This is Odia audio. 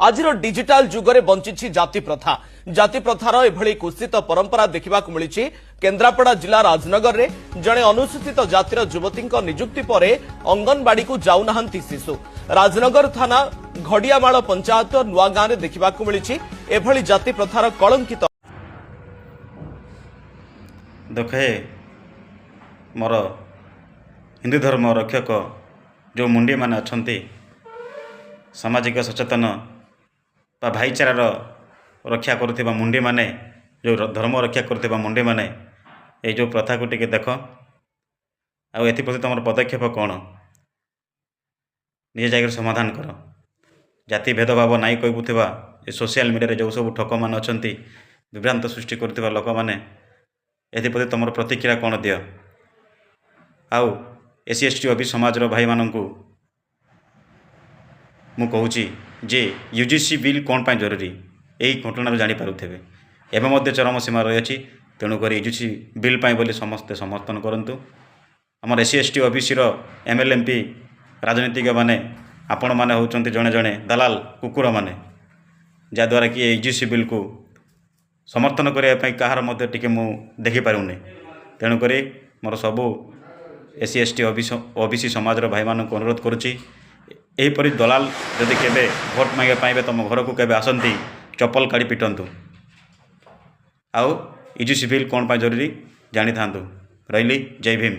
ଆଜିର ଡିଜିଟାଲ ଯୁଗରେ ବଞ୍ଚିଛି ଜାତି ପ୍ରଥା। ଜାତି ପ୍ରଥାର ଏଭଳି କୁତ୍ସିତ ପରମ୍ପରା ଦେଖିବାକୁ ମିଳିଛି କେନ୍ଦ୍ରାପଡ଼ା ଜିଲ୍ଲା ରାଜନଗରରେ। ଜଣେ ଅନୁସୂଚିତ ଜାତିର ଯୁବତୀଙ୍କ ନିଯୁକ୍ତି ପରେ ଅଙ୍ଗନବାଡ଼ିକୁ ଯାଉନାହାନ୍ତି ଶିଶୁ। ରାଜନଗର ଥାନା ଘଡ଼ିଆମାଳ ପଞ୍ଚାୟତ ନୂଆଗାଁରେ ଦେଖିବାକୁ ମିଳିଛି ଏଭଳି ଜାତି ପ୍ରଥାର କଳଙ୍କିତ ଦେଖେ, ମୋର ହିନ୍ଦୁ ଧର୍ମ ରକ୍ଷକ ଯେଉଁ ମୁଣ୍ଡିମାନେ ଅଛନ୍ତି, ସାମାଜିକ ସଚେତନ ବା ଭାଇଚାରାର ରକ୍ଷା କରୁଥିବା ମୁଣ୍ଡିମାନେ, ଯେଉଁ ଧର୍ମ ରକ୍ଷା କରୁଥିବା ମୁଣ୍ଡିମାନେ, ଏଇ ଯେଉଁ ପ୍ରଥାକୁ ଟିକେ ଦେଖ ଆଉ ଏଥିପ୍ରତି ତୁମର ପଦକ୍ଷେପ କ'ଣ, ନିଜେ ଯାଇକରି ସମାଧାନ କର। ଜାତି ଭେଦଭାବ ନାଇଁ କହୁଥିବା ଏ ସୋସିଆଲ ମିଡ଼ିଆରେ ଯେଉଁ ସବୁ ଠକମାନେ ଅଛନ୍ତି, ବିଭ୍ରାନ୍ତ ସୃଷ୍ଟି କରୁଥିବା ଲୋକମାନେ, ଏଥିପ୍ରତି ତୁମର ପ୍ରତିକ୍ରିୟା କ'ଣ ଦିଅ। ଆଉ ଏସ୍ ସି, ଏସ୍ ଟି, ଓ ବି ସମାଜର ଭାଇମାନଙ୍କୁ ମୁଁ କହୁଛି ଯେ ୟୁଜିସି ବିଲ୍ କ'ଣ ପାଇଁ ଜରୁରୀ, ଏଇ ଘଟଣାରୁ ଜାଣିପାରୁଥିବେ। ଏବେ ମଧ୍ୟ ଚରମ ସୀମା ରହିଅଛି। ତେଣୁକରି ୟୁଜିସି ବିଲ୍ ପାଇଁ ବୋଲି ସମସ୍ତେ ସମର୍ଥନ କରନ୍ତୁ। ଆମର ଏସ୍ ସି, ଏସ୍ ଟି, ଓ ବି ସିର ଏମ୍ ଏଲ୍, ଏମ୍ ପି, ରାଜନୀତିଜ୍ଞମାନେ, ଆପଣମାନେ ହେଉଛନ୍ତି ଜଣେ ଜଣେ ଦଲାଲ କୁକୁରମାନେ, ଯାହାଦ୍ୱାରା କି ଏ ୟୁଜିସି ବିଲ୍କୁ ସମର୍ଥନ କରିବା ପାଇଁ କାହାର ମଧ୍ୟ ଟିକେ ମୁଁ ଦେଖିପାରୁନି। ତେଣୁକରି ମୋର ସବୁ ଏସ୍ ସି, ଏସ୍ ଟି, ଓ ବି ସି ସମାଜର ଭାଇମାନଙ୍କୁ ଅନୁରୋଧ କରୁଛି, ଏହିପରି ଦଲାଲ ଯଦି କେବେ ଭୋଟ ମାଗିବା ପାଇଁ ତୁମ ଘରକୁ କେବେ ଆସନ୍ତି, ଚପଲ କାଢ଼ି ପିଟନ୍ତୁ ଆଉ ୟୁଜିସି ବିଲ୍ କ'ଣ ପାଇଁ ଜରୁରୀ ଜାଣିଥାନ୍ତୁ। ରହିଲି, ଜୟ ଭୀମ।